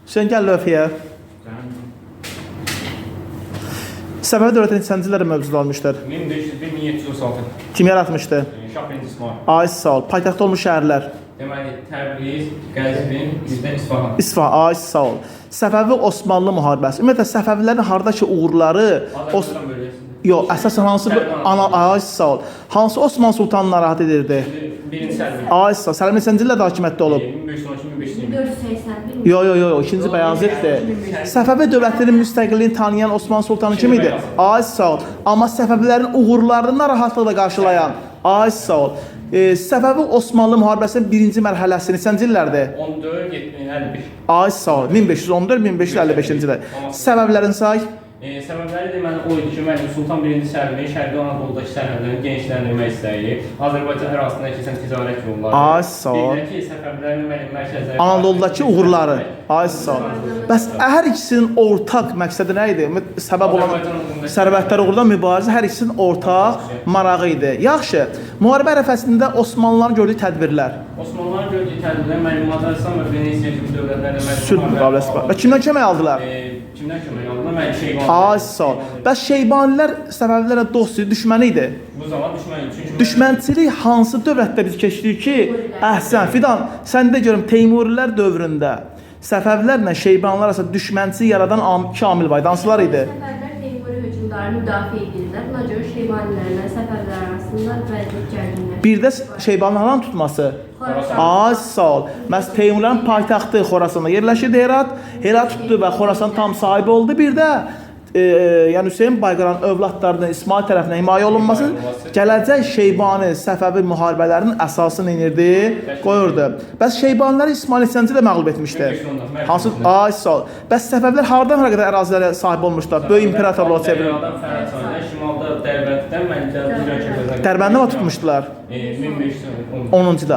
Hüseyn, gəl lövhəyə. Səfəvi dövləti neçənci illərdə mövcud olmuşdur? 1501-1736. Kim yaratmışdı? Şah birinci İsmail. Ay sağ ol. Paytaxtı olmuş şəhərlər. Deməli, Təbriz, Qəzvin, İzdə, İsfahan. İsfahan, ay sağ ol. Səfəvi Osmanlı müharibəsi. Ümumiyyətlə Səfəvilərin hardakı uğurları Azərbaycan bölgəsində. Yox, əsasən hansı ana ay sağ ol. Hansı Osmanlı sultanını narahat edirdi? Birinci Səlim. Ay sağ ol. Səlim neçənci illərdə hakimiyyətdə olub? 1512-1520. 481. Yo, yo, yo, yo, ikinci Bəyazıddır. Səfəvi dövlətinin müstəqilliyini tanıyan Osmanlı sultanı kim idi? Ay sağ ol. Amma Səfəvilərin uğurlarını narahatlıqla qarşılayan. Ay sağ ol. Səfəvi Osmanlı müharibəsinin birinci mərhələsi neçənci illərdir? 14, 51. Ay sağ ol. 1514-1555-ci illər. Səbəblərini say. Səbəbləri deməli o idi ki, müəllim Sultan 1-ci Səlimi Şərqi Anadoludakı sərhədlərini genişləndirmək istəyir. Azərbaycan ərazisindən keçən ticarət yolları. Ay sağ ol. Bir də ki, Səfəvilərin müəllim mərkəzləri. Anadoludakı uğurları. Ay sağ ol. Bəs hər ikisinin ortaq məqsədi nə idi? Səbəb olan Azərbaycan uğrunda- sərvətlər uğrunda mübarizə hər ikisinin ortaq marağı idi. Yaxşı. Müharibə ərəfəsində Osmanlıların gördüyü tədbirlər. Osmanlıların gördüyü tədbirlər müəllim Macaristan və Venesiya kimi dövlətlərlə müəllim Sülh müqaviləsi var. Və kimdən kömək aldılar? Kimdən kömək aldılar? Müəllim Şeybani. Ay sağ ol. Bəs Şeybanilər Səfəvilərə dost idi, düşməni idi. Bu zaman düşmən idi. Çünki Düşmənçilik hansı dövlətdə biz keçdik ki, əhsən Fidan, sən də görüm Teymurilər dövründə Səfəvilərlə Şeybanilər arasında düşmənçilik yaradan iki amil var idi. Hansılar idi? Səfəvilər Teymuri hökmdarını müdafiə edirdilər. Buna görə Şeybanilərlə Səfəvilər arasında vəziyyət gərginləşdi. Bir də Şeybaniların tutması. Xorasan. Ay sağ ol. Məhz Teymurilərin paytaxtı Xorasanda yerləşirdi Herat. Herat tutdu və Xorasan tam sahibi oldu. Bir də yəni Hüseyn Bayqaranın övladlarının İsmail tərəfindən himayə olunması gələcək Şeybani Səfəvi müharibələrinin əsasını inirdi, qoyurdu. Bəs Şeybaniləri İsmail neçənci ildə məğlub etmişdi? 1510-da. Hansı? Ay sağ ol. Bəs Səfəvilər hardan hara qədər ərazilərə sahib olmuşlar? Böyük imperatorluğa çevrildi. Dəryadan Fərəd çayına, şimalda Dərbənddən, Cənubi İran körfəzinə. Dərbəndə mi tutmuşdular? 1510. 10-cu da.